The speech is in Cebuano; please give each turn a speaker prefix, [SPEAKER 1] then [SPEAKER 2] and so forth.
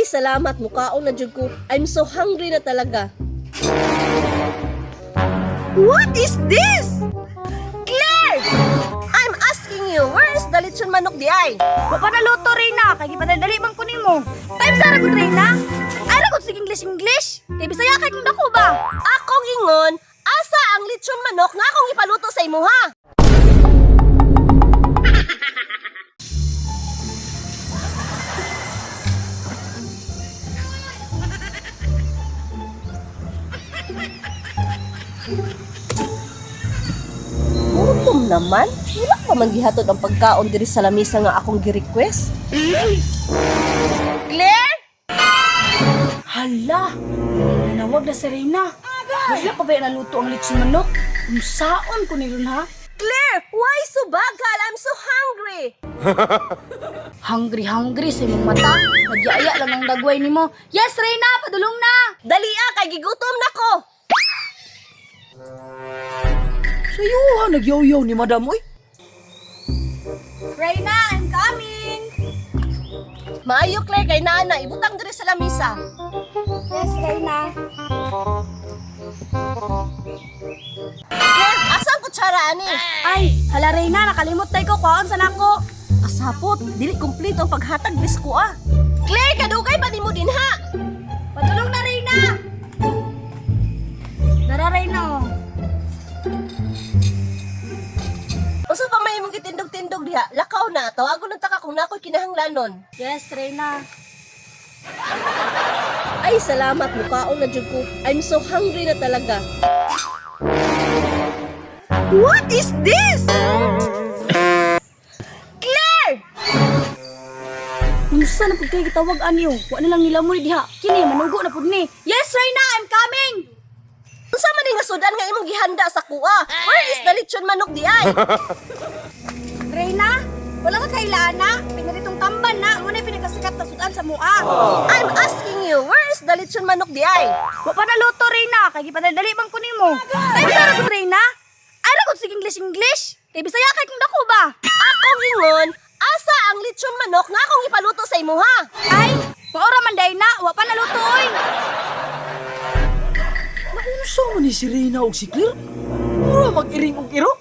[SPEAKER 1] Salamat, mukaon na jud ko. I'm so hungry na talaga. What is this? Claire! I'm asking you, where is the lechon manok diay?
[SPEAKER 2] Wa pa naluto, Reyna, kay gipadali man ko nimo. Time sa ra gud, Reyna. Ay ra gud sig English English. Kay Bisaya kay kung dako ba?
[SPEAKER 1] Akong ingon, asa ang lechon manok nga akong ipaluto sa imuha? Gutom naman. Wala pa man gihatod ang pagkaon diri sa lamisa nga akong gi-request. Claire?
[SPEAKER 2] Hala, nanawag na si Reyna. Wala pa ba naluto ang lechon manok? Unsaon ko ni ron ha?
[SPEAKER 1] Claire, why so bagal? I'm so hungry.
[SPEAKER 2] Hungry hungry sa imong mata. Nagyaya lang ang dagway nimo. Yes, Reyna, padulong na.
[SPEAKER 1] Dali ah, kay gigutom na ko.
[SPEAKER 3] Sayuha, nagyaw-yaw ni madam, oy.
[SPEAKER 2] Reyna, I'm coming.
[SPEAKER 1] Maayo, Claire, kay nana, ibutang diri sa lamisa.
[SPEAKER 2] Yes, Reyna.
[SPEAKER 1] Claire, asa ang kutsara ani?
[SPEAKER 2] Ay, hala Reyna, nakalimot tay ko kwaon sa nako.
[SPEAKER 1] Kasapot, dili kumpleto ang paghatag diri sa kuha. Claire, kadugay pa nimo dinha.
[SPEAKER 2] Padulong na, Reyna. Dara, Reyna, oh.
[SPEAKER 1] Unsa pa may imong gitindog-tindog diha? Lakaw na, tawagon lang ta ka kung nakoy kinahanglanon.
[SPEAKER 2] Yes, Reyna.
[SPEAKER 1] Ay, salamat, mukaon na jud ko. I'm so hungry na talaga. What is this? Claire!
[SPEAKER 2] Unsa na pud kay gitawag anyo? Wa na lang nila mo diha. Kini manugo na pud ni. Yes, Reyna, I'm coming.
[SPEAKER 1] Unsa man ni nga sudan nga imong gihanda sa kuha? Where is the lechon manok diay?
[SPEAKER 2] Reyna, wala ka kailana. Pinaritong tamban na. Muna pinagkasikat na sudan sa mua.
[SPEAKER 1] I'm asking you, where is the lechon manok diay?
[SPEAKER 2] Wa pa naluto, Reyna. Kay gipadali man ko nimo. Time sa ra gud, Reyna. Ay ra gud sig English English. Kay Bisaya kay kung dako ba?
[SPEAKER 1] Akong ingon, asa ang lechon manok nga akong ipaluto sa imuha?
[SPEAKER 2] Ay, paora man day na. Wa pa naluto oy.
[SPEAKER 3] Naunsa man ni si Reyna og si Claire? Mura mag-iring og iro.